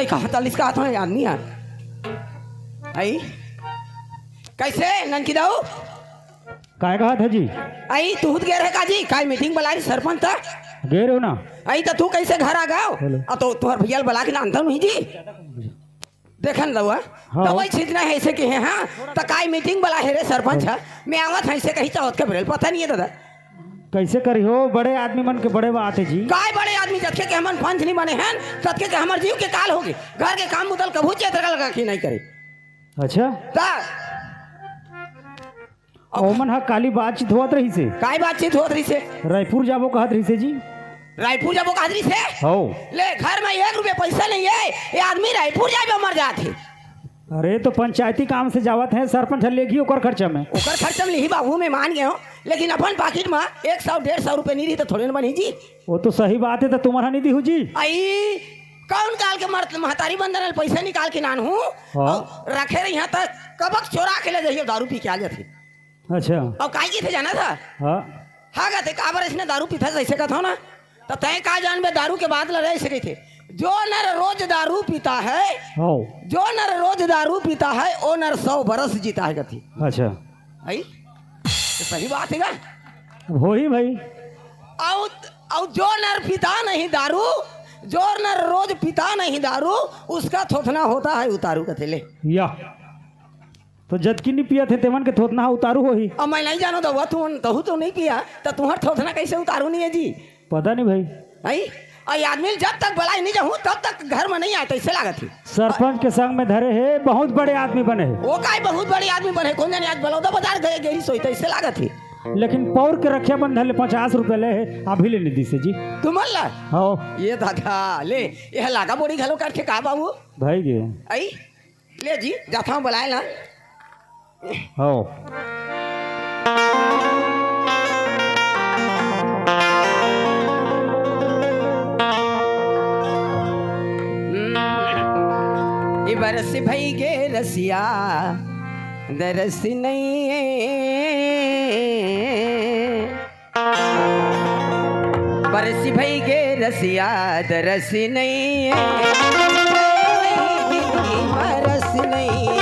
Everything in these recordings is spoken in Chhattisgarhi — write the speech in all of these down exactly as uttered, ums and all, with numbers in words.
कहाँ तलिस का आदमी है? आई, कैसे ननकी दाऊ? काय कहत हे जी? आई, तू खुद गे रहे का जी? काय मीटिंग बलाय सरपंच त? गे रहे हो ना। आई, त तू कैसे घर आ गयो? हेलो। आ, तो तुहर भैया ल बला के लानता नहीं जी। देखन रहुआ, हाँ। दवाई छींचना है ऐसे के है, हाँ? त काय मीटिंग बलाय हे रे सरपंच, हाँ। मैं आवत है ऐसे कही चाहत के बेरे ल, पता नहीं है दादा। कैसे करी हो, बड़े आदमी मन के बड़े बात है जी। काय बड़े आदमी, जतके के हमन पंच नहीं बने हैं, ततके के हमर जीव के काल होगे। घर के काम बुता ल कभू चेत लगा के नहीं करे। अच्छा। त ओमन ह काली बातचीत होत रहिसे। काय बातचीत होत रहिसे? रायपुर जाबो कहत रहिसे जी। रायपुर जाबो कहत रहिसे? हौ। ले, घर में एक रुपया पैसा नहीं है, ये आदमी रायपुर जाए बर मर जात हे। अरे, तो पंचायती काम से जावत हे, सरपंच ह लेगी ओकर खर्चा में। ओकर खर्चा में लिही बाबू, मैं मान गयो, लेकिन अपन पाकिट में एक सौ डेढ़ सौ रुपया नहीं रही त थोड़े न बनी जी। वो तो सही बात है, त तुमन ह नहीं दिहू जी। आई, कौन काल के मर-, महतारी बंदन ल पैसा निकाल के लानहूँ, हाँ। अउ रखे रही यहाँ तक कबक चोरा के ले जाइए, दारू पी के आ जाती। अच्छा। अउ काय कथे जानत हस? हाँ। हाँ कथे, काबर अइसने दारू पीथस, अइसे कथव ना। त तैं का जानबे दारू के बात ल, अइसे कथे, "जो नर रोज दारू पीता है, हाँ। जो नर रोज दारू पीता है, वो नर सौ बरस जीता है," कथे। अच्छा। आई? त सही बात हे का? अब होही भाई। अउ, अउ जो नर पीता नहीं दारू, जो नर रोज पीता नहीं दारू, उसका थोथना होता है उतारू, कथे ले। या। तो जतकी नहीं पियत हे, तेमन के थोथना उतारू होही। अब मैं नहीं जानों, दउआ, तू, तहू तो नहीं पिया, त तुहर थोथना कैसे उतारू नहीं है जी? पता नहीं भाई। आई? अउ ये आदमी ल जब तक बलाय नहीं जाहूँ, तब तक घर में नहीं आय, त अइसे लागत हे। सरपंच के संग में धरे हे, बहुत बड़े आदमी बने हे। वो काय बहुत बड़े आदमी बने हे, कोन जाने आज बलौदा बाजार गए, गेरी सोई, त अइसे लागत हे। लेकिन पौर के रक्षाबंधन ले पचास रुपया ले हे, अभी ले नहीं दिसे जी। तुमन ला? हाँ। ये दादा, ले, ये लागा बोड़ी घलो करके का बाबू? भाई गे। आई? ले जी, जाथव बलाय ला। हौ। हम्म, ए बरस भई गे रसिया, दरस नइये। बरस भई गे रसिया, दरस नइये। जिंदगी मा रस नइये।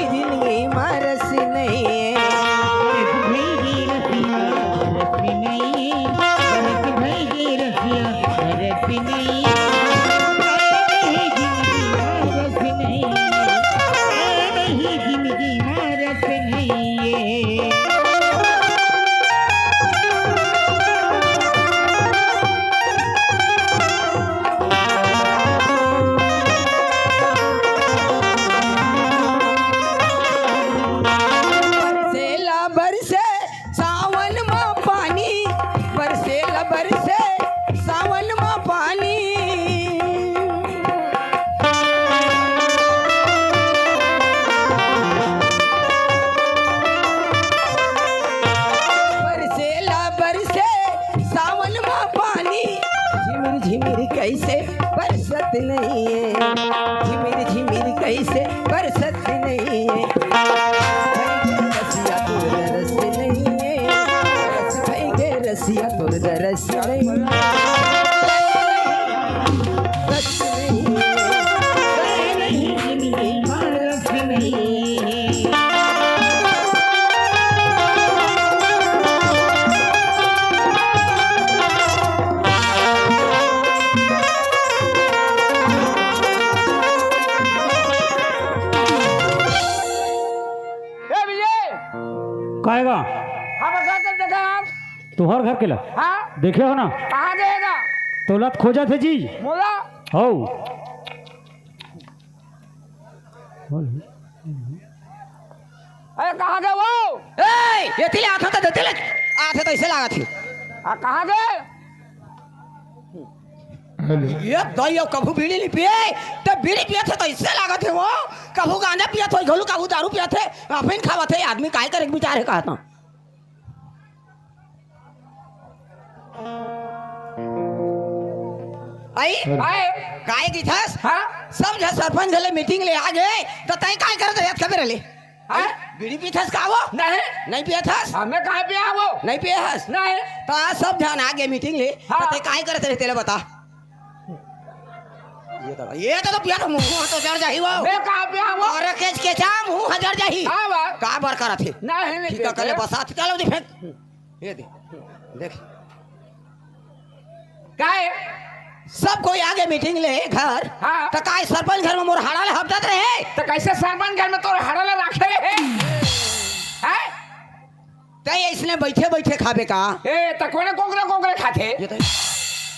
जिंदगी मा रस नइये। बरसेला बरसे सावन मा पानी, बरसेला बरसे सावन मा पानी। बरसेला बरसे सावन मा पानी, झिमिर झिमिर कैसे बरसत नइये, झिमिर झिमिर कैसे बरसत नइये। रसिया तोर दरस नइये, बरस भई गे रसिया तोर दरस नइये। सच नइये। ए विजय, काय गा? हमर घर के देखा आप। तुहर घर के ला? हाँ। देखे हो ना? कहाँ देगा? तोला त खोजत हे जी। मोला? हौ। अरे, कहाँ गे वो? ए, एती ले आथे त, एती ले आथे त अइसे लागत हे। आ, कहाँ गे? हेलो। ये दई, अउ कभू बीड़ी नहीं पिए, त बीड़ी पियत हे त अइसे लागत हे वो। कभू गांजा पियत होही, घलो कभू दारू पियत हे, अफीम खावत हे, आदमी काय करे के बिचार हे कहत हंव। आई? अरे। आए। काय कहिथस? हाँ? सब झन सरपंच घले मीटिंग ले आ गे, त तैं काय करत रहत कबे रहले? हाँ? आई? बीड़ी पीथस का वो? नहीं। नहीं पियथस? हमें कहाँ पिया वो? नहीं पियथस? नहीं। त आज सब झन आ गे मीटिंग ले, हाँ। त तैं काय करत रहे तेला बता। ये तो, ये तो, तो पिया तो मुंह तो जर जाही वो। मैं कहाँ पे आऊँ? अरे केच केचा मुंह ह जर जाही। हाँ बा। का बर करत हे? ना है, नहीं ठीक है, कहते। कल बसात चलो जी फेंक। ये दे, देख। काय? सब कोई आगे मीटिंग ले घर। हाँ। तो काय सरपंच घर में मोर हाड़ा ले हपटत रहे? तो कैसे सरपंच घर में तोर हाड़ा ले रखे रहे? हैं? तै इसने बैठे बैठे खाबे का? ए, तो कोने कोकरे कोकरे खाथे? ये तो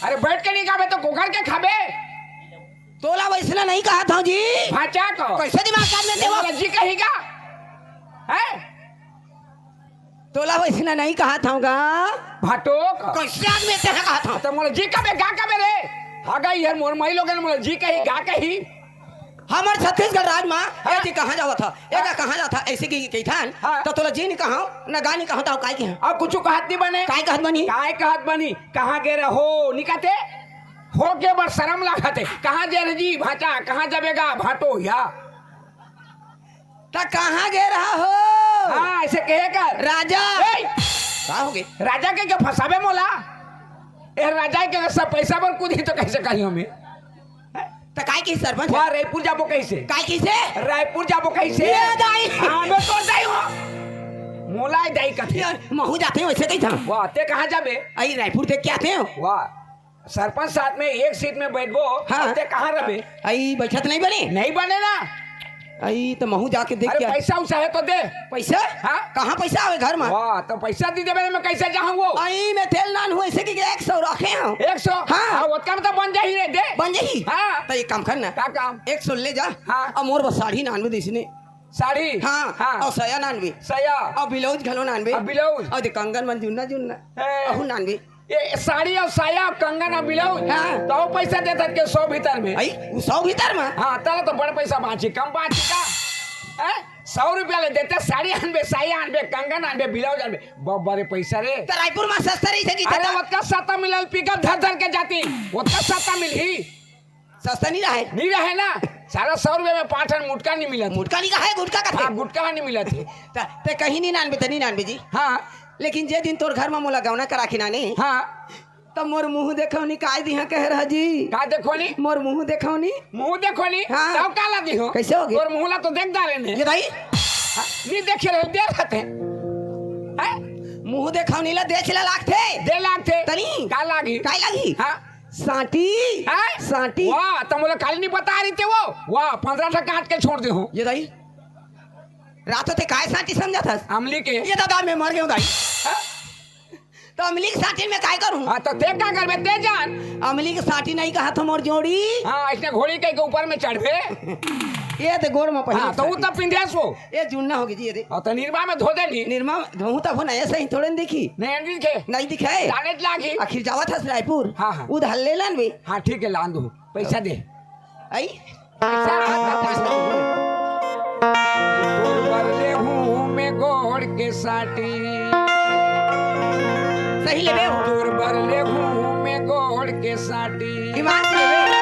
अरे बैठ के नहीं खाबे तो कोकर के खाबे? तोला वैसना नहीं कहा था जी। भाचा को। कैसे दिमाग काम लेते हो? तोला जी कही का? हैं? तोला वैसना नहीं कहा था गा। भाटो को। कैसे आदमी तेरा कहा था? तो मोला जी कबे गा कबे रे? हा गा यार मोर माई लोगन मोला जी कही गा कही। हमर छत्तीसगढ़ राज मा, हाँ। ए जी कहाँ जावत था? ए गा कहाँ जात था? ऐसे की कही थान। हाँ। तो तोला जी नहीं कहा, ना गा नहीं कहा था, काय की? अब कुछ कहत नहीं बने। काय कहत बनी? काय कहत बनी? कहाँ गे रहो? निकते? हो के बर शरम लागत हे। कहाँ जे रहे जी भाचा? कहाँ जाबे गा भाटो या? त कहाँ गे रहा हो? हाँ, ऐसे कहे कर। राजा। ए! का हो गे? राजा के क्या फंसाबे मोला? ए, राजा के सब पैसा बर कूदी तो कैसे कही हमें? त काय की सरपंच? वाह, रायपुर जाबो कैसे? काय की से? रायपुर जाबो कैसे? ये दाई। हाँ, मैं तो दाई हूँ। मोला ही दाई कथे। यार, महू जाते हो ऐसे कही था। वाह, ते कहाँ जाबे? आई रायपुर देख के आते हो। वाह। सरपंच साथ में एक सीट में बैठबो, हाँ। ते कहाँ रबे? आई बैठत नहीं बने? नहीं बने ना। आई तो महू जाके देख अरे के आ- पैसा उसा है तो दे। पैसा? हाँ। कहाँ पैसा आवे घर में? वाह, तो पैसा दे देबे, मैं कैसे जाऊँ वो? आई मैं तेल नान हूँ, ऐसे कि एक सौ रखे हूँ। एक सौ? हाँ। हाँ, ओतका में तो बन जाही रे, दे। बन जाही? हाँ। तो एक काम कर ना। का काम? एक सौ ले जा। हाँ। और मोर बस साड़ी नान में दे इसने। साड़ी? हाँ। हाँ। और सया नान भी। सया। और ब्लाउज घलो नान भी। और ब्लाउज? और दे कंगन मन जुन्ना जुन्ना। ए। अहू नान भी। ये साड़ी और साया, कंगन और ब्लाउज, हाँ। तो पैसा देता के सौ भीतर में। आई, वो सौ भीतर में? हाँ, तब तो बड़ पैसा बाँची, कम बाँची का? हैं? सौ रुपया ले देते, साड़ी आनबे, साया आनबे, कंगन आनबे, ब्लाउज आनबे, बब्बा रे पैसा रे। तो रायपुर में सस्ता रही थे कि अरे, इतना? ओतका सस्ता मिलल, पिकअप धर धर के जाती, ओतका सस्ता मिलही। सस्ता नहीं रहे। नहीं रहे ना, साला सौ रुपया में पाँच ठन मुटका नहीं मिलत। मुटका नहीं रहे, गुटका का थे। हाँ, गुटका नहीं मिलत है। त-, ते कहीं नहीं नानबे, ते नहीं नानबे जी। हाँ। लेकिन जे दिन तोर घर में मोला गौना करा के नाने, हाँ। त मोर मुंह देखौनी काय दिहा कह रहा जी। का देखौनी? मोर मुंह देखौनी। मुंह देखौनी? हाँ। तब काला दिहो? कैसे हो गए? तोर मुंह ला तो देख डारे ने। ये दाई? हाँ, नहीं देखे रहे, दे रहते हैं। हैं? मुंह देखौनी ला देख ला लागथे। दे लागथे। तनी? का लागी? काय लागी? हाँ। सांटी। हैं? सांटी। वाह, त मोला काली नहीं बता रही थे वो। वाह, पन्द्रह ठा काट के छोड़ दे हो। ये दाई, रात होते काय सांटी समझा था? अमली के। ये दादा, मैं मर गया हूँ दाई। हाँ? तो अमली के सांटी में काय करूँ? हाँ, तो ते का करबे, ते जान। अमली के सांटी नहीं कहा था मोर जोड़ी। हाँ, इसने घोड़ी के, के ऊपर में चढ़बे। ये दे गोड़ में पहले हाँ, तो उ सांटी। तब पिंधे सो। ये जुन्ना होगी जी, ये दे। हाँ, तो निरमा में धो दे नी। निरमा धोहूं तब हो ना, ऐसे ही थोड़े न दिखी। नहीं दिखे। नहीं दिखे। जाने त लागी। आखिर जावा था रायपुर। हाँ, हाँ। उधार ले लान बे। हाँ, ठीक है, लान दो। पैसा दे। आई? पैसा। तोर बर ले हूँ मैं गोड़ के साटी। सही लेबे हो। तोर बर ले हूँ मैं गोड़ के साटी। ईमान से लेबे।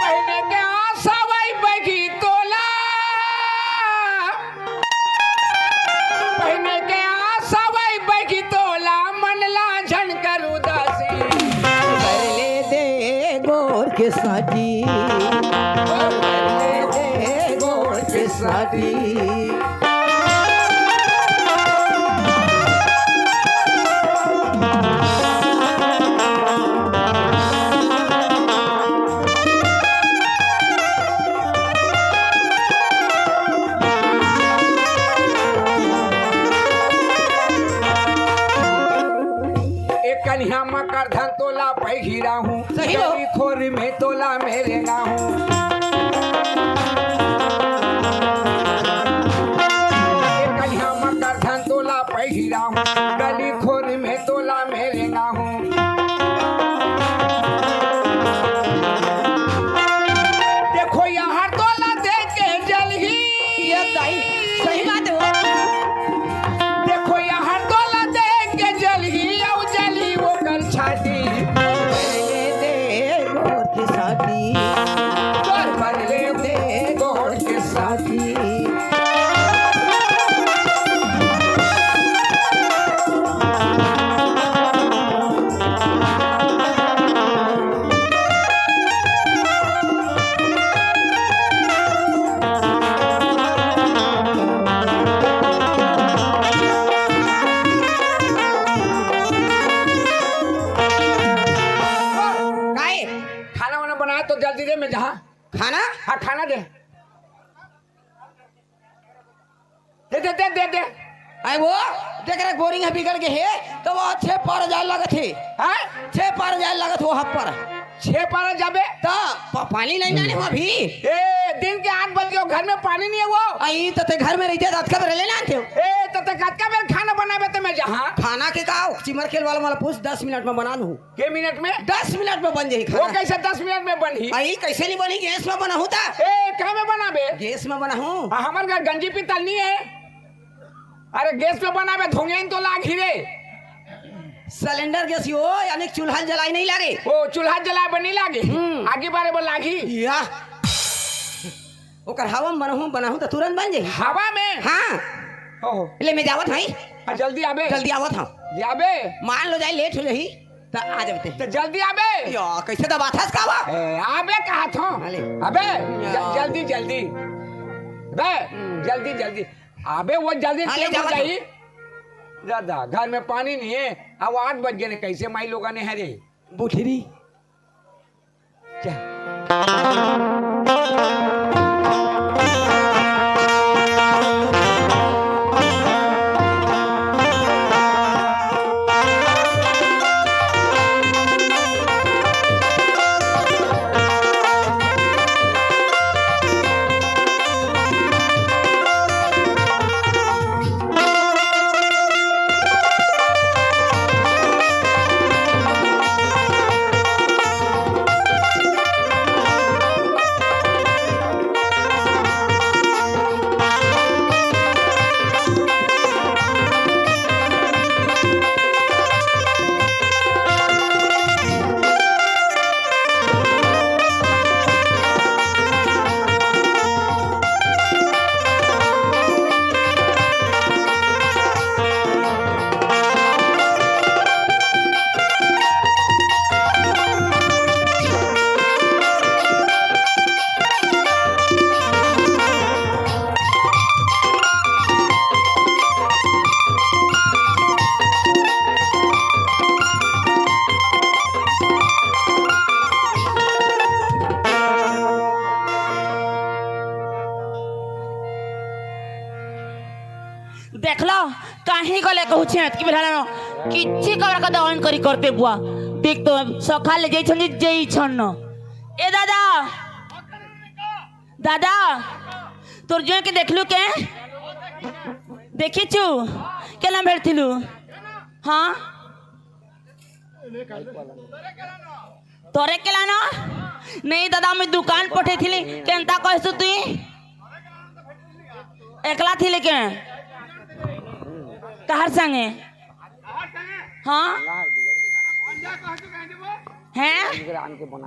पहने के आ सवाई बैगी तोला। पहने के आ सवाई बैगी तोला, मन ला झन कर उदासी। कर ले दे गोड़ के साटी, कर ले दे गोड़ के साटी। एक कन्या मकर धन तोला पहिरा हूँ, सही हो। गली खोर में तोला मेरे ना हूँ। एक कन्या मकर धन तोला पहिरा हूँ, गली खोर में तोला मेरे ना हूँ। देखो यहाँ तोला देख के जलही। ये दाई, सही बात है। देखो यहाँ तोला देख के जलही, औ जलही ओकर छाती। पहले दे गोर के साटी। तो दे, दे, दे, दे। आय वो, देख रे, बोरिंग ह बिगड़ गे हे, त वो छे पार जाय लागत हे। हाँ? छे पार जाय लागत हे वो हप्पर। छे पार जाबे? त प-, पानी नइ लाने हँव अभी। ए, दिन के आठ बज गे, घर में पानी नइ हे वो। अई, त तें घर में रहिते, त अतका बेर ले लानते हो। ए, त तें कतका बेर खाना बनाबे ते मैं जहाँ? खाना के का? चिमर खेल वाला मोला पूछ, दस मिनट में बना लूँ। के मिनट में? दस मिनट में बन जाही वो खाना। कइसे दस मिनट में बनही? अई, कइसे नइ बनही? गैस में बनाहूँ त। ए, का में बनाबे? गैस में बनाहूँ। आ, हमर घर गंजी पीतल नइ हे। अरे, गैस में बनाबे, धुआँ तो लागही रे। सिलेंडर गैस ही हो, यानी चूल्हा जलाय नइ लागे। ओ, चूल्हा जलाय बर नइ लागे। हम्म। आगी बारे बर लागही। या। ओकर हवा में बनाहूँ, बनाहूँ त तुरंत बन जाही। हवा में? हाँ। ओहो। ले, मैं जावत हँव। हाँ, जल्दी आबे। जल्दी आवत हँव। जाबे। मान लो जाय लेट हो जाही, त आ जाबे तें। त जल्दी आबे। या, कइसे दबाथस का बा? ए, आबे कहत हँव। हाँ, ले। अबे, ज-, या। जल्दी, जल्दी। बे, हम्म। जल्दी, जल्दी। अबे, वो जल्दी हाँ, ले टेम हो जावत हँव। जाही। दादा, घर में पानी नइ हे। अब आठ बज गे ने, कइसे माई लोग आने हरे? बुठरी। देख लो, काहे गले कहूँ छेंत कि बिल्हड़ा न, किच्ची कबर का दवन करी करते बुआ। देख तो, सखा ले जई छन, जई छन न। ए दादा, दादा, तोर जोंय के देखलू के? देखिचू? केला भेटथिलू? हाँ? तोरे केला न? नहीं दादा, मैं दुकान पठे थिली, केंता कहसु तुई? एकला थिले के? तहर संगे? हाँ? हैं?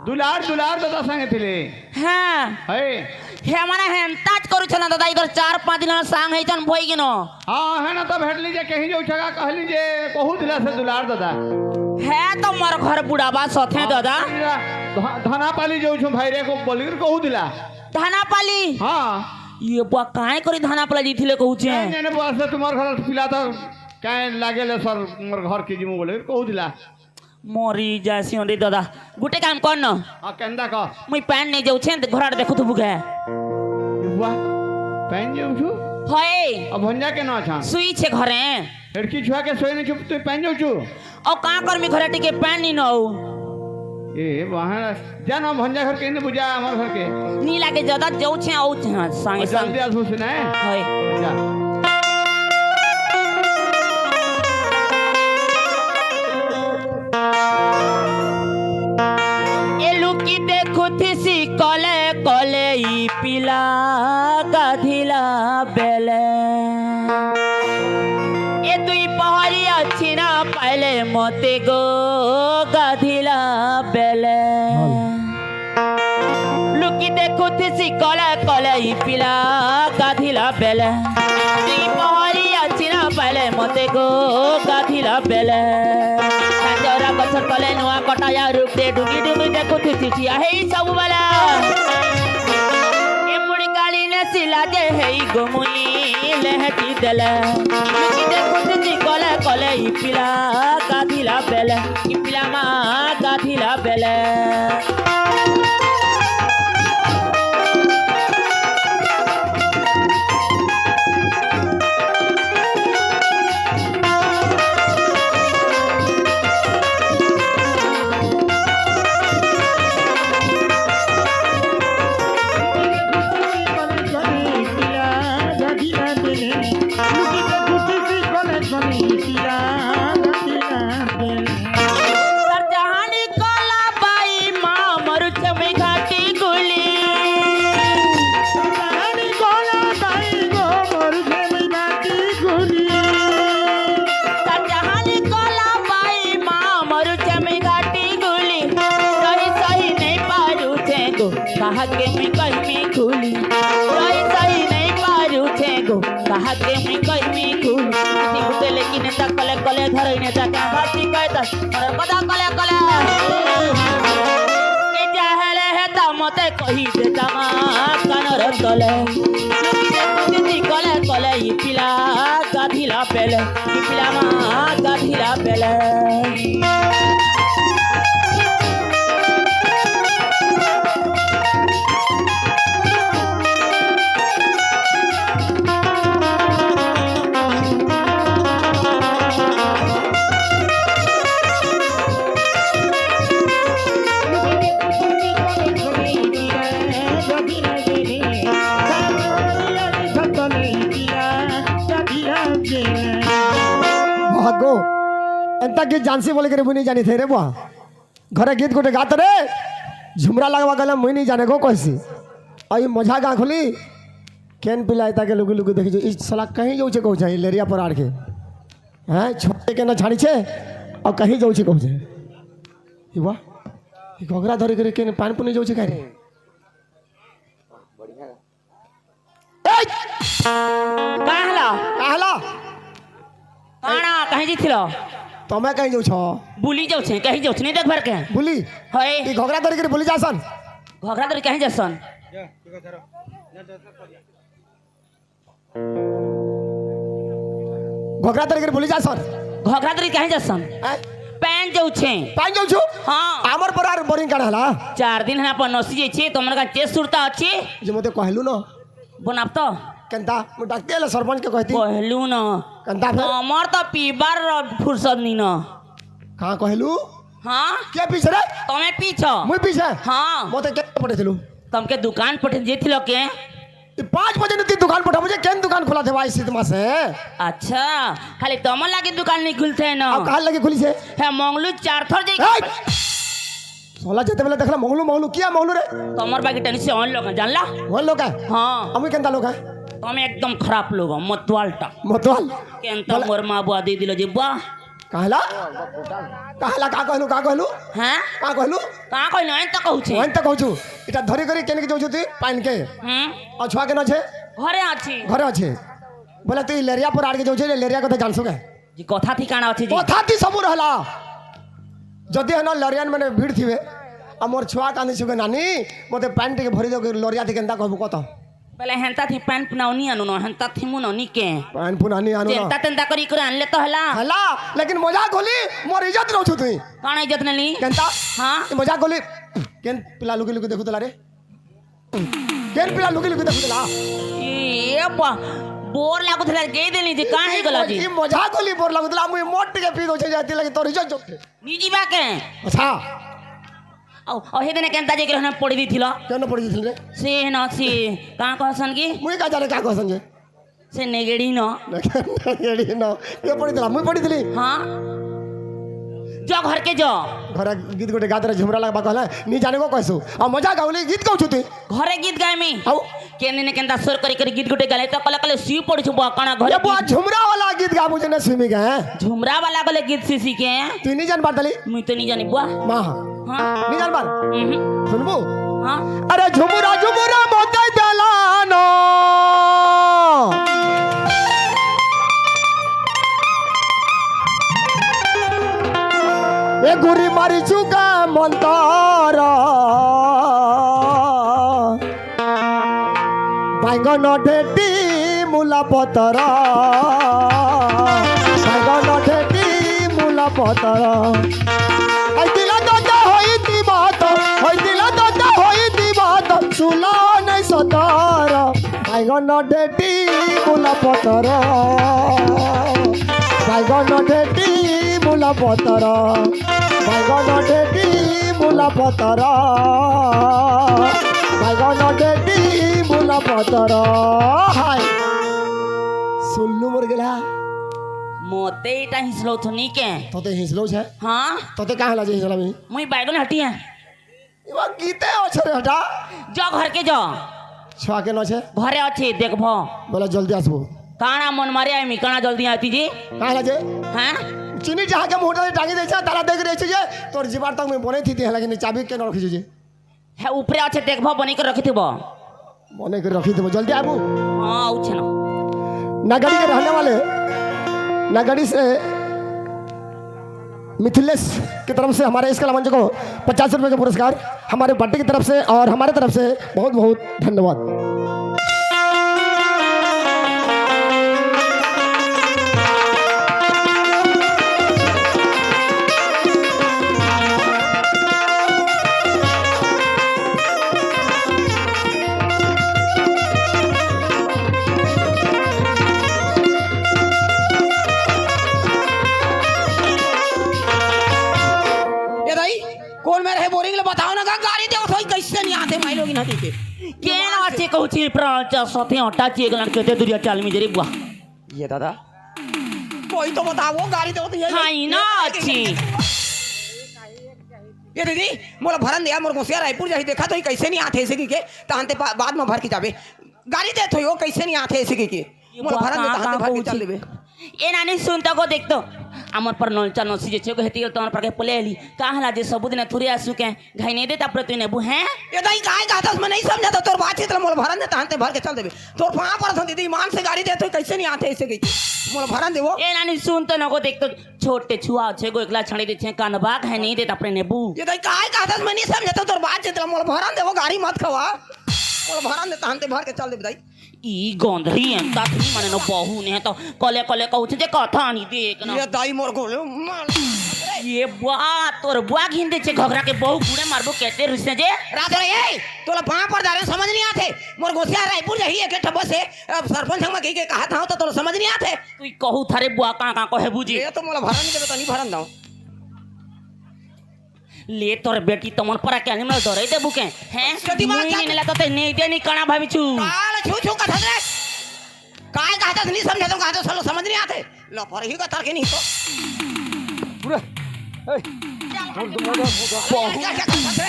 दुलार, दुलार दादा संगे थिले। हाँ। है। हे, मने हेंताच करू छला दादा, इधर चार पाँच दिन सांग है जन भोई गिनो। हाँ, है ना, तब हट लीजिए, कहीं जो छगा कह लीजिए, कहू दिला से दुलार दादा। है तो मोर घर बुढ़ाबा सथे हाँ, दादा। ध-, धना पाली जो छु भाई रे को बोली कहू दिला। धना पाली? हाँ। ये बुआ काहे करी धना पाली जी थिले कहू छे? नहीं, नहीं, बुआ से तुम्हार घर पिला था, काहे लागे ले सर, मोर घर के जिमू बोले, कहू दिला। मोरी जासी हो रे दादा। गुटे काम कर न। हाँ, केंदा का? मुई पैन नहीं जाऊ छे, घर आड़ देखू तो बुगे। बुआ, पैन जाऊ छु? हय। अब भंजा के ना छा? सुई छे घरे। लड़की छुआ के सोए नहीं चुप, तू पैन जाऊ छु? और का कर मी घरे टिके पैन नहीं नौ। ए, वहाँ जा ना भंजा घर के, नहीं बुझा हमार घर के। नी लागे ज्यादा जाऊ छे, आऊ छे, हाँ, संगे और जल्दी संग। आ सुन सुना है। हय। जा। ए लुकी देखु थिसी कले कले ई पिला गाधिला बेले। ए दुई पहरी अछि ना पाइले मते गो गाधिला बेले। लुकी देखु थिसी कले कले ई पिला गाधिला बेले। ई पहरी अछि ना पाइले मते गो गाधिला बेले। साजरा गछर तले नुआ कटाया रूप दे डुगी डुगी देखु थिसी ठिया हे ई सब वाला। ए मुड़ी काली ने सिला जे हे ई गोमुई लेहटी देले। लुकी देखु थिसी कले कले ई पिला गाधिला बेले। ई पिला मा गाधिला बेले। के मुई कहिमी खुली, रही सही नहीं पारू थे गो। कहा के मुई कहिमी खुली, किसी बुते लेकिन तक कले कले धरई ने तक बाती कहता, और पता कले कले। ए चाहले हे ता मते कही दे तमा कानर तले। किसी कले कले ई पिला गाधिला पेले, ई पिला मा गाधिला पेले। भागो, एंता गीत जानसी बोले करे मुई नहीं जानी थे रे बुआ। घरे गीत गोटे गात रे, झुमरा लगवा गले मुई नहीं जाने को कैसी। आई मजा गाँव खुली, केन पिला एता के लुकी लुकी देखी जो, इस साला कहीं जाऊ छे कहू छे, लेरिया पर आड़ के। हैं, छोटे के ना छाड़ी छे, और कहीं जाऊ छे कहू छे। ई वाह, ई घोघरा धरी करे केन पान पुनी जाऊ छे कह रे। ए! का हला? का हला? काना, कहीं जी थिलो? तो मैं कहीं जाऊ छो? बुली जाऊ छे, कहीं जाऊ छे, नहीं देख भर के। बुली? होए। ई घोघरा धरी करे बुली जासन? घोघरा धरी कहीं जासन? घोघरा धरी करे बुली जासन? घोघरा धरी कहीं जासन? हैं? पैन जाऊ छे। पैन जाऊ छु? हाँ। आमर पर आर बोरिंग काना हला? चार दिन है अपन नसी जाई छे, तो मन का चेस सुरता अच्छी। जे मते कहलू न। बनाब तो? केंता? मु डाकते ले सरपंच के कहती। कहलू न। केंता फेर? हमर तो पीबार फुर्सत नी न। कहाँ कहलू? हाँ? के पीछे रे? तमे पीछे। मुई पीछे? हाँ। मते के पठेथिलू? तमके दुकान पठे जेथिलो के? ई पाँच बजे नुती दुकान पठा मुझे केन दुकान खुला थे भाई सीतमा से? अच्छा, खाली तमन लागे दुकान नहीं खुलते न। अब कहाँ लगे खुली से? है मंगलू चार थर जे। ए! सोला जेते बेले देखला मंगलू, मंगलू किया मंगलू रे? तमर बाकी टेनिस से ऑन लोग हैं, जानला? ऑन लोग है? हाँ। अमी केंता लोग है? तमे एकदम खराब लोग हो, मतवाल टा। मतवाल? केंता बोला। मोर माँ बुआ दे दिलो जे बुआ। कहला? कहला का कहलू, का कहलू? हैं? का कहलू? का कहलू? एन तो कहू छे। एन तो कहू छु। इटा धरी करी केने के जाऊ छु तू? पाइन के। हम्म। और छुआ के न छे? घरे आछी। घरे आछे। बोले तू लेरिया पर आड़ के जाऊ छे, लेरिया कथा जानसु के? जी, कथा ठिकाना अछि जी। कथा ती सबू रहला। जदि हन लरियन मने भीड़ थिबे, आ मोर छुआ कांदी छुके नानी, मते पैंट के भरी दो लरिया थी केंता कहबू कत? पहले हेंता थी पैंट पुनावनी आनु न, हेंता थी मुनौनी के। पैंट पुनानी आनु न। तेंता तेंता करी करे आनले तो हला। हला, लेकिन मजाक होली, मोर इज्जत रहू छु तुई। कौन इज्जत नली? केंता? हाँ? ई मजाक होली। केन पिला लुकी लुकी देखू तला रे? केन पिला लुकी लुकी देखू तला? ए बा, बोर लागू थला, गे देली जे, काहे गला जी? ई मजाक होली, बोर लागू तला, मुई मोट के पी दो छे जाती लगी तोर इज्जत जोते। निजी बा के? अच्छा। औ, औ, हे देने केंता जे के रहने पड़ी दी थिला। केन पड़ी दी थिल रे? से न, से, कहाँ कहसन की? मुई का जाने का कहसन जे? से नेगेड़ी न। नेगेड़ी न। के पड़ी दिला? मुई पड़ी दिली। हाँ। जो घर के जो। घर गीत गोटे गात रहे, झुमरा लगबा कहला, नी जाने को कहसु। आ मजा गाउली गीत कहू छु तू। घरे गीत गाए मी। आउ? केने ने केंता सुर करी करी गीत गोटे गाले तो कले कले सी पड़ी छु बकणा घरे ये बुआ गीत। झुमरा वाला गीत गा मुझे न सुमी गए। झुमरा वाला गले गीत सी सी के। तू नी जान पार दली? मुई तो नी जानी बुआ। माँ। हाँ। नी जान पार? हम्म। सुनबू? हाँ। अरे झुमुरा झुमुरा मोते दलानो। ए गुरी मारी चुका मंतर। बाइगन ढेटी मुला पतर, बाइगन ढेटी मुला पतर। होइतिला ददा होइतिबा त, होइतिला ददा होइतिबा त, सुला नै सतर। बाइगन ढेटी मुला पतर, बाइगन ढेटी मुला पतर। बाइगन ढेटी मुला पतर, बाइगन ढेटी मुला पतर। हाय। सुल्लू मर गेला। मोते इटा हिसलो थनी के। तोते हिसलो छे? हाँ। तोते कहाँ लाजे हिसला में? मुई बाइगन हटी है। इवा गीते हो छे रे हटा। जा घर के जा। छुआ के न छे? घरे अच्छे, देखबो। बोला जल्दी आसबो। काना मन मारे आए मी, काना जल्दी आती जी। कहाँ लाजे? हाँ? चीनी जहाँ के मोटर टांगी दे छे, ताला देख रहे छे जे, तोर जीवार तक में बने थी थी, हालांकि चाबी के न रखी जे। हे, ऊपरे आछे, देखबो, बने के रखी थी बो। बने के रखी थी बो, जल्दी आबू। हाँ, आऊ छे ना। नगड़ी के रहने वाले, नगड़ी से मिथिलेश की तरफ से हमारे इस कला मंच को पचास रुपए का पुरस्कार, हमारे बर्थडे की तरफ से और हमारे तरफ से बहुत बहुत धन्यवाद। ए दाई, कोन मेर हे बोरिंग ल बताव ना, गा-, गारी देवत होही, कइसे नइ आथे माई लोगिन ह कहिके। के ना आथे कहूँ छी, प्राण चा सथे आटा ची एक लड़के ते दुरिया चाल में जरी बुआ। ए दादा, कोई तो बताव, गारी देवत होही। हाँ, ई ना आथे। ए दीदी, मोला भरन दे, मोर गोसिया रायपुर जाही, देखत होही कइसे नइ आथे अइसे कहिके, तहन ते बा-, बाद म भर के जाबे। गारी देत होही ओ, कइसे नइ आथे अइसे कहिके। मोला भरन दे, तहन ते भर के चल देबे। ए नानी, सुन तो गो, देख तो। हमर पर नोलचा नोसी जे छे गो हेती, तो हमर पर के पले आली। का हला जे सबू दिन थुरे आसू के, घाई नइ देता पर तू नेबू, हैं? ए दाई, काय कहतस, मैं नइ समझत हों तोर बातचीत ल, मोला भरन दे, तहन ते भर के चल देबे। तोर पाँव परत हों दीदी, ईमान से गारी देत होही, कइसे नइ आथे अइसे कहिके। मोला भरन दे ओ। ए नानी, सुन तो न गो, देख तो, छोटे छुआ छे गो, एकला छड़े दे छे, कान बाग है, नइ देता पर नेबू। ए दाई, काय कहतस, मैं नइ समझत हों तोर बातचीत ल, मोला भरन दे ओ, गारी मत खवा। मोला भरन दे, तहन ते भर के चल देबे दाई। ई गोंधरी अंता थी मने न बहू ने तो कले कले कहू छे जे कथा नइ देख ना। ए दाई मोर गोले मार। ए बुआ, तोर बुआ घिन दे छे घघरा के बहू गुड़े मारबो केते रुसे जे। रात रे, ए, तोला पाँव परत हों, समझ नइ आथे। मोर गोसिया रायपुर जाही एक ठबो से, अब सरपंच संग म कहिके कहत हों त तोला समझ नइ आथे। तू कहू थारे बुआ का का कहे बुझी। ए तो मोला भरन नइ देबे त नइ भरन दव। ले तोर बेटी तमन पर के animal डरे देबू के, हैं? कति बार मुई क्या नइ लेतो ते नइ दे नइ कणा भाभी छू। काल छू छू कथस रे। काय कहतस नइ समझत हों, कहत हों सालो समझ नइ आथे। लो पर ही कथर के नइ तो। पूरा, ए, क्या, क्या, क्या कथस रे?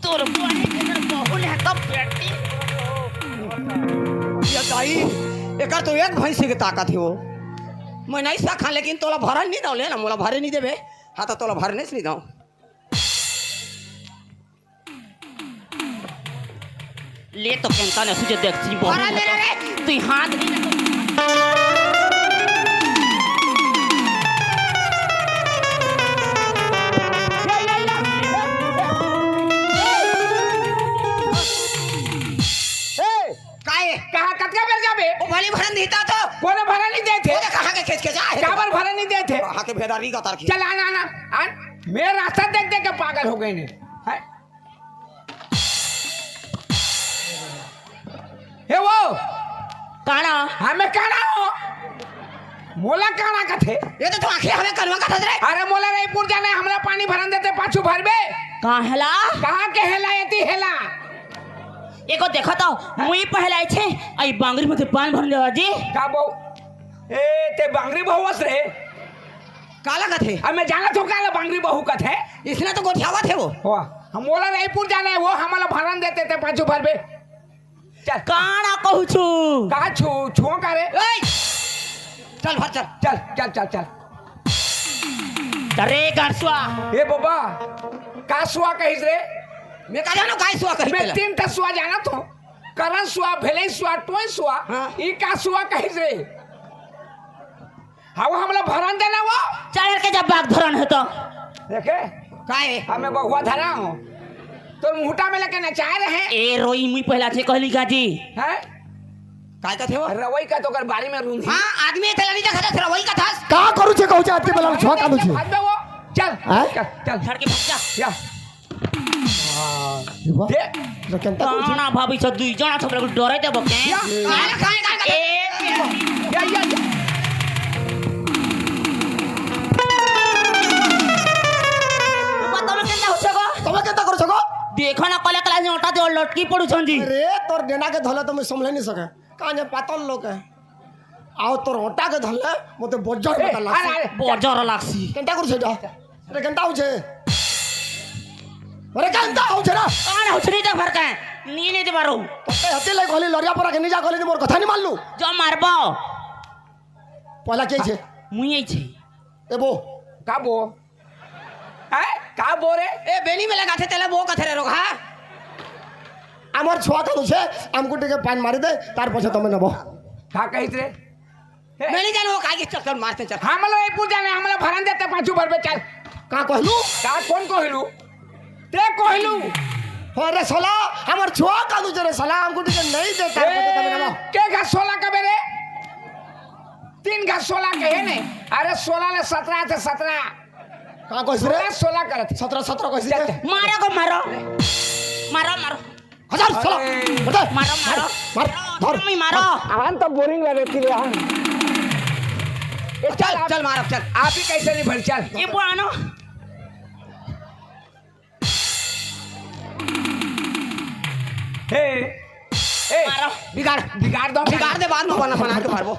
तोर बहू ने तो बेटी। ए दाई, एकर तो एक भैंसी के ताकत हे ओ। मैं नइ सखां, लेकिन तोला भरन नइ दव, ले ना, मोला भरे नइ देबे। हाँ, त तोला भरनेच नइ दव। ले तो केंता ने सुझे देख छी, बहुत भरा ले रे। तू हाथ नइ लगा। ए, काहे? कहाँ, कतका बेर जाबे? ओ भली भरन देता तो। कोने भरन नइ देथे? ओ देख, कहाँ के खेच खेच आहे। काबर भरन नइ देथे? कहाँ के भेदारी का तार की? चल, आना, आना, आन। मैं रास्ता देख देख के पागल हो गे हंव। हैं? हे वो। काना? हाँ, मैं काना हंव। मोला काना कथे? ए तो तोर आँखी हवे, कनवा कथस रे। अरे, मोला रायपुर जाना हे, हमला पानी भरन देते, पाछू भरबे। कहाँ हेला? कहाँ के हेला, एती हेला। एको देखो तो, मुई पहले आए छे, आई बांगरी में से पानी भरन देवा जी। का बहू? ए, ते बांगरी बहू अस रे? काला कथे? अब मैं जानत हंव काला बांगरी बहू कथे। इसने तो गोठियावत हे वो। वाह, हम मोला रायपुर जाना हे, वो हमला भरन देते ते पाछू भरबे। चल। काना कहू छू? का छू, छुओ का रे? ए! चल भर चल। चल, चल, चल, चल। अरे गड़सुआ। ए बबा, का सुआ कहिस रे? मैं का जानों का सुआ कहिस मैं तेला? तीन ठा सुआ जानत हंव। करन सुआ, भेलई सुआ, टोंय सुआ, हाँ। ई का सुआ कहिस रे? हाँ, वो हमला भरन देना वो। चढ़ के जब बाग धरन हे तो। देखे? काहे? हमें बहुआ धरा हो। तोर मुहटा में लेके नचाए रहे। ए रोई मुई पहला से कहली का जी। हैं? काय कथे वो? रवई का तो ओकर बारी में रूंधी। हाँ, आदमी तेला नइ देखत हस, रवई कथस। का करू छे कहू छे आदमी वाला छुआ कालू छे। भाग दे वो। चल, हैं? चल, चल। झड़ के भाग जा। या। वाह। ये वाह। दे। ये केंता करू छे? ना, ना, भाभी, सब दुई जना सब लोग डरे ते बके। या। काय, काय, काय, काय? ए, या, या, या। बाबा, तोला केंता होछे गो? तोला केंता करू छे गो? देखो ना, कले कले ओटा दे लटकी पड़ू छन जी। अरे, तोर डेना के धोला तो मैं संभले नइ सके। काने पातल लोग है। आओ तोर ओटा के धरले, मोते बजर ए, बता लागसी। अरे, अरे, बजर लागसी। केंता करू छे जा? अरे केंता हो छे? अरे केंता हो छे ना? कान हो छे नइ देख भर के। नइ, नइ दे मारो। तोते हते ले कहली लरिया पर के नइ जा कहली मोर कथा नइ मानलू। जो मारबो। पहला के छे? मुई आई छे। ए बो। का बो? हैं? का बो रे? ए, बेनी में लगाथे, तेला बो कथे रे रोगहा। हमर छुआ कानून छे, हमको टिके पान मारी दे, तार पछे तमे नबो। का कहिस रे? हे। मैं नहीं जानू, काय के चक्कर मारते चल। हम लोग एक पूजा नहीं, हम लोग भरन देते पाँचों भर पे चल। का कहलू? का कौन कहलू? ते कहलू। अरे साला, हमर छुआ कानून छे रे साला, हमको टिके नहीं दे, तार पछे तमे नबो। के का सोला कबे रे? तीन का सोला कहे ने। अरे सोला ले सतरा थे, सतरा। का कहिस रे? सोला, सोला करत। सतरा, सतरा कहिस रे? मारो को मारो। मारो, मारो। हजार साला। अरे। मारो, मारो। मार, मार, धर। मम्मी मारो। आन तो बोरिंग लगे थी रे, आन। ए, चल, चल, मारो, चल। आप ही कैसे नहीं भर, चल। ये पुरानो। हे, ए, मारो। बिगाड़, बिगाड़ दो, बिगाड़ दे, बाद में बना, बना के भरबो।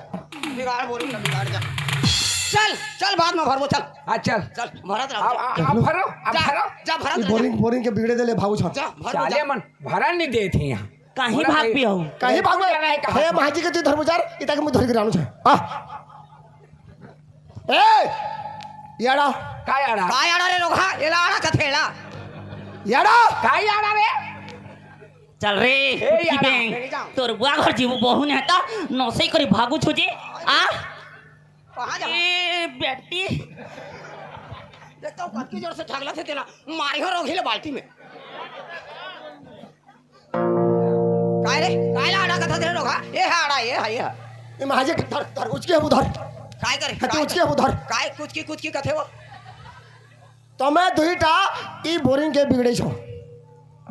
बिगाड़ बोरिंग ना, बिगाड़ जा। चल, चल, बाद में भरबो, चल। हाँ, चल। चल, भरत रहो। अब, अब, अब भरो, अब जा, भरो। जा, भरत ई रहो, जा। बोरिंग, बोरिंग के बिगड़े देले भागू छा। जा, भरो, चाले जा। मन भरा नहीं देत हे यहाँ। कहीं बोला भाग कहीं भी हो। कहीं भाग में। जाना है, कहाँ हे भाग? महाजी के तू धर्मचार, इता के मुझे धर के रानू छा। आ। ए, याड़ा। का याड़ा? का याड़ा रे रोगहा? एला आड़ा कथेला। याड़ा। का याड़ा रे? चल रे, ए, कुत्ती याड़ा। बेंग। तोर बुआ घर जीवू बहू ने हता, नौसे करी भागू छुजे। आ? कहाँ जा? ए, बेटी। देख तो कतकी जोर से ठगला थे तेला। मारी हो रोगी ले बाल्टी में। काय रे? काय ला आड़ा कथा दे रोगा? ए हा आड़ा, ए हा, ए हा। ए महाजे धर, धर, उचके हबू धर। काय करे? हते काय उचके हबू धर। काय कुचकी, कुचकी कथे वो? तमे दुईटा ई बोरिंग के बिगड़े छो।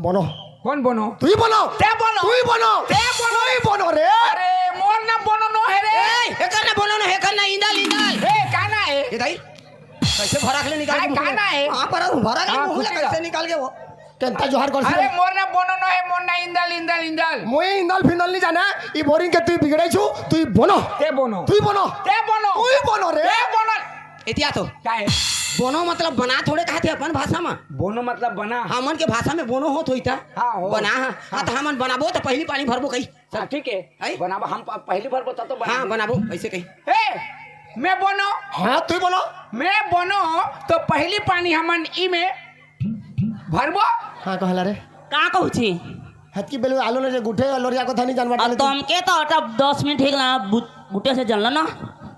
बनो। कौन बनो? तुई बनो। ते बनो। तुई बनो। ते बनो। तुई बनो रे। अरे, मोर ना बनो नो हे रे। ए, एकर ना बनो नो, एकर ना इंदल, इंदल। ए, का ना हे? ए दाई, कैसे भराक ले निकाल काय, के मुंह का ले? ना हे? हाँ, पर भराक ले हाँ, मुंह ले कुछ कैसे ना। निकाल के वो? केंता जोहार कर अरे, मोर ना बनो नो हे, मोर ना इंदल, इंदल, इंदल। मुई इंदल फिंदल नहीं जाने, ई बोरिंग के तुई बिगड़े छु, तुई बनो। ते बनो। तुई बनो। ते बनो। तुई बनो रे। ते बनो। एतिया तो। का हे? बनो मतलब बना थोड़े कहते अपन भाषा में। बोनो मतलब बना। हमन के भाषा में बोनो होत होई ता। हाँ, हो। बना, हाँ। हाँ, तो हमन बनाबो तो पहली पानी भरबो कही। हाँ, ठीक है। है? बनाबो, हम प-, पहली भरबो तब तो बनाबो। हाँ, बनाबो, ऐसे कही। ए, मैं बोनो। हाँ, तू बोनो। मैं बोनो, तो पहली पानी हमन ई में भरबो। हाँ, कहला रे। का कहू छी? हतकी बेलु आलू ने जे गुठे लोरिया को धनी जानवर आ, डाले तू। तमके तो अटा दस मिनट ठीक ना, बु-, गुटे से जानला ना।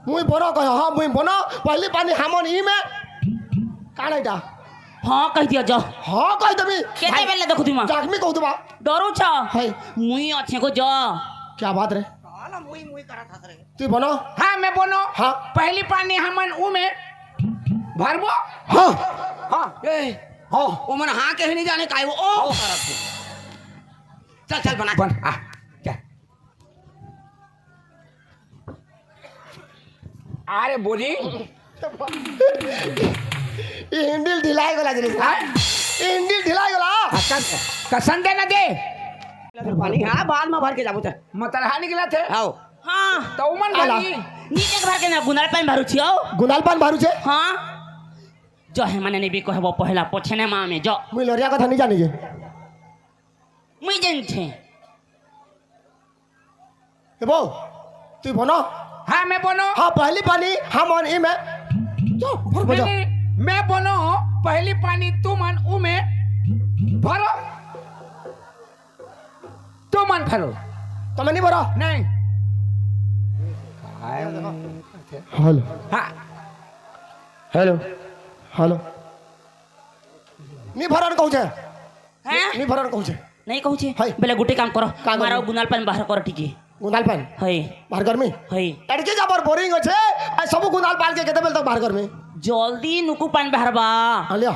मुई बोनो कह, हाँ, मुई बोनो, पहली पानी हमन ई में। का नहीं दा? हाँ, कह दिया जा। हाँ, कह देबी। केते भाई, बेले देखो तुमा? जागमी कहू तुमा। डरू छ? है। मुई अच्छे को जा। क्या बात रे? साला मुई, मुई करत हस रे। तू बोनो? हाँ, मैं बोनो। हाँ। पहली पानी हमन ऊ में भरबो। हाँ। हाँ। ए, हाँ। ओ मन हाँ कहे नहीं जाने काहे वो। ओ। हाँ। चल, चल, बना। बन, आ, चल। अरे, बोली। ई हिंडिल ढिलाई गला जरे। हाँ? ई हिंडिल ढिलाई गला। हाँ, कस-, कसन दे ना दे। पानी, हाँ, बाद में भर के जाबो, चल। मतलहा निकला थे। आओ। हाँ। तो उमन आला। भरी। नीचे के भर के ना, गुनाल पानी भरू छियो। गुनाल पानी भरू छे? हाँ। जो है मने नहीं भी कहबो पहला, पोछे ने माँ में, जो। मुई लोरिया कथा नहीं जानी जे। मुई जन छे। ए बो, तू बोनो? हाँ, मैं बोनो। हाँ, पहली पानी, हमन ई में। जो, भर बजा। नहीं, नहीं, मैं बोनो, पहली पानी तुमन ऊ में भरो। तुमन भरो। तमे नहीं भरो? नहीं। हेलो। हाँ। हेलो। हेलो। नहीं भरन कहू छे? हैं? नहीं भरन कहू छे? नहीं कहू छे? हाय। बेले गुटे काम करो। का मारो करो? गुनाल पानी बाहर करो, ठीक है। गुनाल पानी? हाय। बाहर गर्मी? हाय। तड़के जा पर बोरिंग छे, आ सब गुनाल पानी के केते बेल तक बाहर गर्मी? जल्दी नुकु पानी बाहर बा। हाँ, लिया।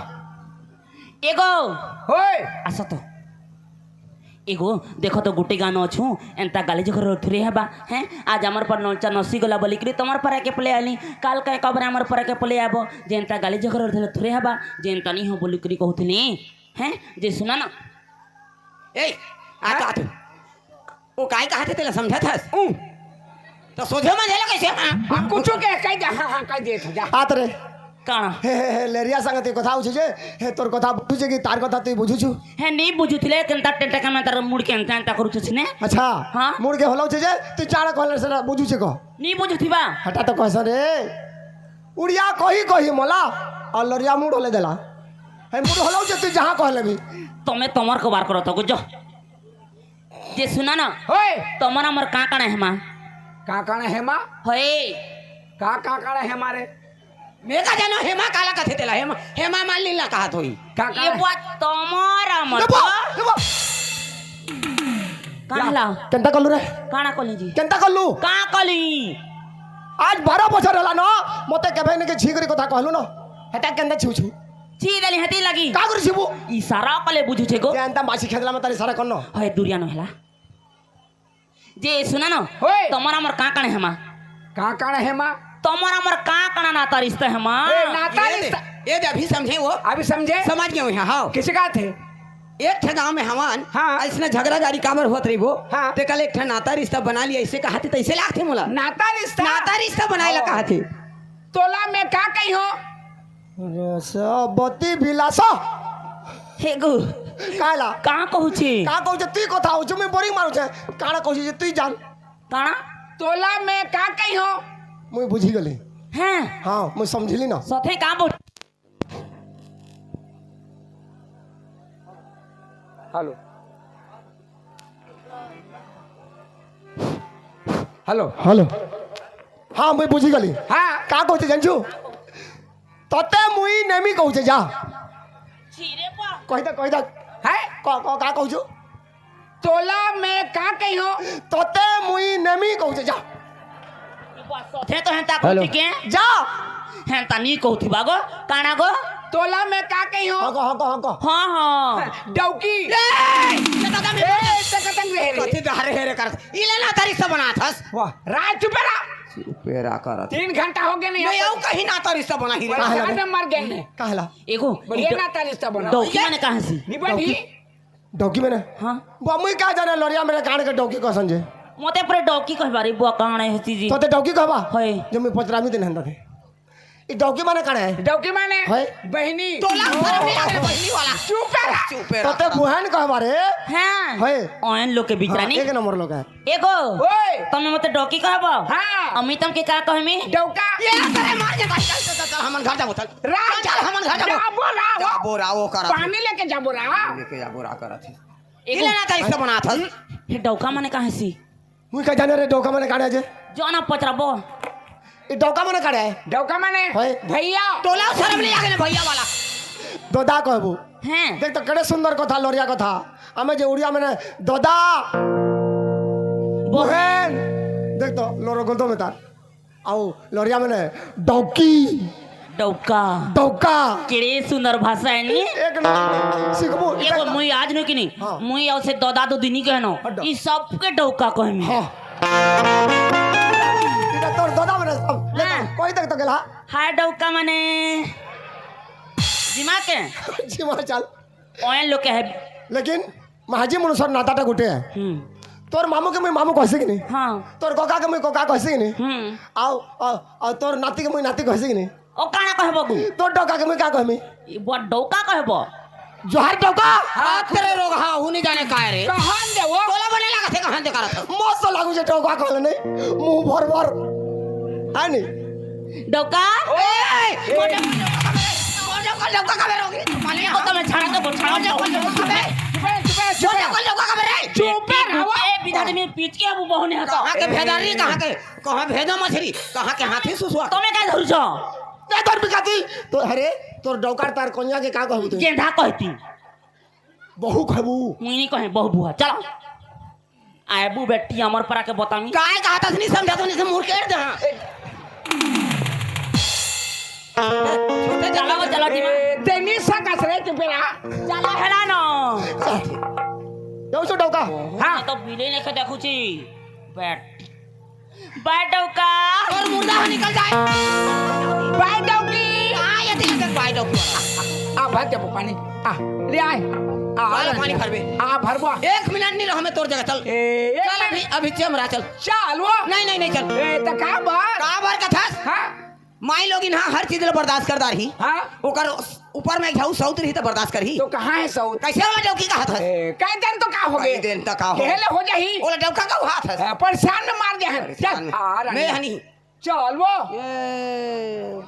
एगो। होय। आसा तो। एगो, देखो तो गुटे गानो अछु, एंता गाली झगड़ा थुरे हबा, हैं? आज हमर पर नलचा नसी गला बोली करी, तमर पर के पले आली, काल का कबरे हमर पर के पले आबो, जे एंता गाली झगड़ा थुरे हबा, जे एंता नहीं हो बोली करी कहू थी नहीं। हैं? जे सुना ना। ए, आ तो, हाँ? आ तो। ओ काय कहा थे तेला समझा था? ऊ। तो सोझे में झेला कैसे? हाँ? हाँ, कुछ के कह दे, हाँ, हाँ, कह दे, जा। आत रे। काना? हे, हे, हे, लेरिया संगति कथा उठे जे, हे, तोर कथा बुझे कि तार कथा तू बुझू छु? हे, नहीं बुझू थिले, केंता टेंटा का मैं तार मुड़ के अंता, अंता करू छुछ ने। अच्छा। हाँ? मुड़ के होलो छे जे, तू चाड़ा कहले से बुझू छे को? नहीं बुझू थिबा? हटा तो कैसा रे? उड़िया कही कही मला, और लरिया मुड़ होले देला। हे, मुड़ होलो छे तू जहाँ कहले भी। तो मैं तमर को बार करो तो, जो। जे सुना ना, होय। तोमर अमर का काना हेमा? का काना हेमा? होय। का, का काना हेमा रे? मैं का जानो हेमा काला कथे तेला, हेमा, हेमा मालिनी ला कहत होही। का, का? ये बात तोमर अमर ले बा, का? ले बा। का ला? केंता कलू रे? काना कली जी? केंता कलू? का कली? आज बारह बछर हला न, मोते केभे ने के झीगरी कथा कहलू न। हेता केंता छू छू। छी देली हेती लगी। का करी छीबू? इशारा कले बुझू छे गो। केंता मासी खेदला में तारी इशारा करनो। हय दुरिया न हेला। जे सुना न, होय। तोमर अमर का काना हेमा? का काना हेमा? तोमर अमर का काना नाता रिश्ता हेमा? ए, नाता ये दे, रिश्ता। ये दे, अभी समझे वो। अभी समझे? समझ गए हो यहाँ, हाँ। किसी का थे? एक ठे गांव में हवन, हाँ। ऐसने झगड़ा गारी काबर होत रही वो। हाँ। ते कल एक ठे नाता रिश्ता बना लिया, ऐसे कहा थे, तैसे लागथे मोला। नाता रिश्ता? नाता रिश्ता बनाए ला ओ। कहा थे। तोला मैं का कही हो? अरे, सा बती भिलासा। हे गो। काला? का कहू छी? का कहू छी? तुई कथा हो, जो मैं बोरिंग मारू छे। काला कहू छी, तुई जान। काना? तोला मैं का कही हो? मुई बुझी गली। हैं? हाँ, मुई समझली ना। सथे का बोल? हेलो। हेलो। हेलो। हाँ, मुई बुझी गली। हाँ। का कहू छी, जानजू? तोते मुई नेमी कहू छे, जा। कहि दे, कहि दे। हैं? क-, क-, का कहू छू? तोला मैं का कही हो? तोते मुई नेमी कहू छे, जा। थे तो हेंता हेलो। कहती के? जा। हेंता नी कहती बागो, काना गो? तोला मैं का कही हो? हको, हको, हको। हाँ, हाँ। डौकी। ए, ये दादा मैं ए, ते कतन रे रे। कथी डहरे हेरे करत? इले ना तारी सब बनात हस। वाह, राज चुपे रहा। चुपे रहा करत। तीन घंटा हो गए नहीं। नहीं, आओ कहीं ना तारी सब बना ही रे। चार नंबर गेंद है। कहला। एगो बढ़िया ना तारी सब बना। डौकी माने कहाँ से? निबंधी। डौकी माने? हाँ। बा, मुई का जाने लोरिया मेरे कान के डौकी कसन जे। मोते परे डौकी कहबा रे, बुआ कान है चीजी। तो ते डौकी कहबा? है। जो मैं पचरामी दिन हंदा थे। ई डौकी माने काने है? डौकी माने है? बहिनी। तोला शरम नहीं आवे बहिनी वाला। चुप रह। चुप रह। तोते बुहन कहबा रे? हाँ। है। ओन लोग के बिचरा हाँ, नहीं। एक नंबर लोग है। एगो। ओए। तमे मते डौकी कहबो? हाँ। अमी तम के का कहमी? डौका। ये करे मार के चल, चल, चल, चल, हमन घर जाबो, चल। राज चल, चल, हमन घर जाबो। जाबो, राव। जाबो, राव, करत है। पानी लेके जाबो, राव। लेके जाबो, राव, करत है। एगो। इले ना तारी सब बनात हस। हे डौका माने कहाँ सी? मुई का जाने रे डौका माने काढ़े जे? जो ना पचराबो। ई डौका माने काढ़े है? डौका माने होय। भैया। तोला शरम नहीं आगे ना भैया वाला। दोदा कहबू। हैं। देख तो कड़े सुंदर कथा, लोरिया कथा। हमें जे उड़िया माने दोदा। बहन। देख तो लोरो गोल दो में तार। आओ, लोरिया माने डौकी। डौका। डौका। केड़े सुंदर भाषा है नी? एक नंबर। सीखबो। एगो मुई आज नो कि नी? हाँ। मुई आओ से ददा ददी नी कहनो। हट। ई सबके डौका कहमी। हाँ। इधर तोर ददा माने सब। ले हाँ। तो, कोई तक तो गेला। हाय डौका माने। जिमा के? जिमा चल। ओन लोग के है। लेकिन महाजी मनुष्य नाता टा गुटे है। हम्म। तोर मामू के मुई मामू कहसी कि नहीं? हाँ। तोर कोका के मुई कोका कहसी कि नहीं? हम्म। आओ, आओ, आओ, तोर नाती के मुई नाती कहसी कि नहीं? ओ काना कहबो गु? तोर डौका के मुई का कहमी? ई बुआ डौका कहबो। जोहार डौका। हाँ, तेरे रोग, हाँ, हूँ नहीं जाने का है रे। कहाँ दे वो? तोला बने लगा थे, कहाँ दे करत? मस्त लागू जे डौका कहले नहीं, मुंह भर भर। है नहीं? डौका? ओए! मोटे मोटे डौका करे। मोटे मोटे डौका करे रोगी। मालिक को तो मैं झाड़ा दो, झाड़ा दो। मोटे मोटे डौका करे। चुपे, चुपे, चुपे। मोटे मोटे डौका करे। चुपे रहो। ए, बिना आदमी पीट के अब बहुने हटा। कहाँ के भेदारी, कहाँ के, कहाँ भेदो मछली, कहाँ के हाथी सुसुआ। तो मैं क्या धरू छो? नहीं धर बिकाती। तो अरे, तोर डौकार तार कोनिया के का कहबू तू? गेंधा कहती। बहू कहबू। मुई नहीं कहे, बहू बुआ। चला। आबू बेटी, अमर परा के बतामी। काय कहा था, नहीं समझा तो नहीं से मुड़ के दे, हाँ। छोटे चला वो, चला दिमा। ए, ते नहीं सकस रे, चुप रहा। चला हेला न। जाओ सो डौका। हाँ। तो बिले ने के देखू छी। बैठ। बैठ डौका। और मुर्दा निकल जाए। बैठ डौकी। आ, ये देख, बैठ डौकी। आ, भर दे पानी। आ, ले आए। आ, वाला आ, पानी भरबे। आ, भरबो। एक मिनट नहीं रहो, मैं तोर जगह चल। ए, एक चल मिनट। अभी, अभी चमरा चल। चल वो। नहीं, नहीं, नहीं, चल। ए, तो का बात? का बात कथस? हाँ। माई लोगिन हा हर चीज ल बर्दाश्त कर डारही। हाँ। ओकर ऊपर में एक झऊ सौत रही त बर्दाश्त करही। तो कहाँ है सौत? कैसे वाला डौकी कहत हस? ए, कई दिन तो का हो कई गए? दिन तो का हो? केहे ले हो जाही। ओला डौका का हाथ हस? ए, परेशान में मार दे हैं। परेशान चल, में। आ, रानी। मैं हनी। चल वो। ए।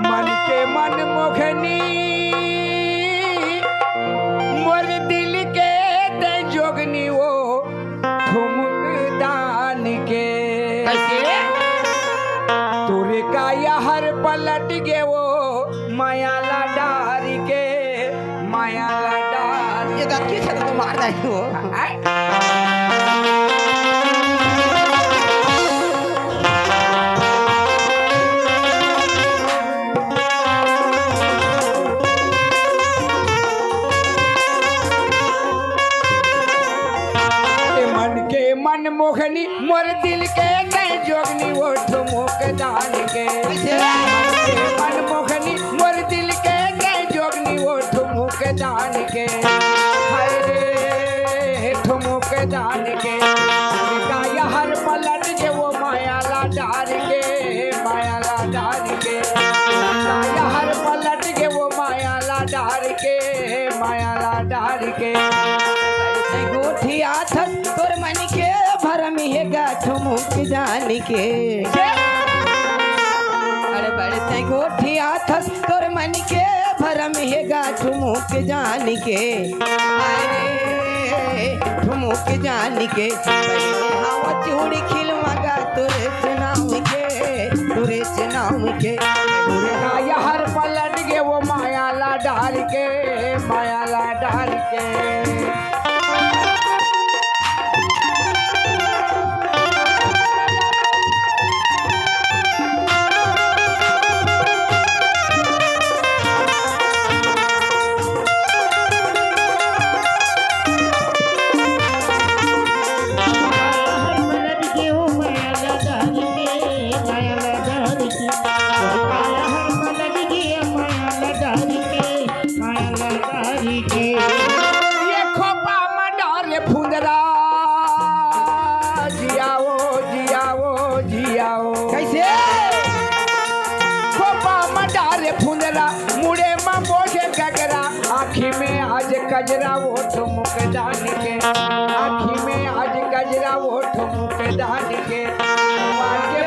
मन के मन मोहनी, कइसे? तोरे काया हर पलट गे वो माया ला डार के, माया ला डार ये दत्ती छे तो मार जाही वो। आय? ए मन के मनमोहनी, मोर दिल के नैं जोगनी, वो ठुमुक दान के। कइसे? ए मन के मनमोहनी, मोर दिल के नैं जोगनी, वो ठुमुक दान के। हाय रे, ठुमुक दान के। काया हर पलट गे वो माया ला डार के, माया ला डार के। काया हर पलट गे वो माया ला डार के, माया ला डार के। गोठियाथस तोर मन के भरम हे गा ठुमुक जान के। अरे बड़े तैं गोठियाथस तोर मन के भरम हे गा ठुमुक जान के। अरे ठुमुक जान के। पहले हवा चूड़ी खिलवा गा तोरे चुनाव के, तोरे चुनाव के। काया हर पलट गे वो माया ला डार के, माया ला डार के। ये खोपा म डारे फुंदरा, जियाओ, जियाओ, जियाओ। कइसे? खोपा म डारे फुंदरा, मुड़े म बोझे गगरा, आँखी में आज कजरा, वो ठुमुक दान के। आँखी में आज कजरा, वो ठुमुक दान के। मार के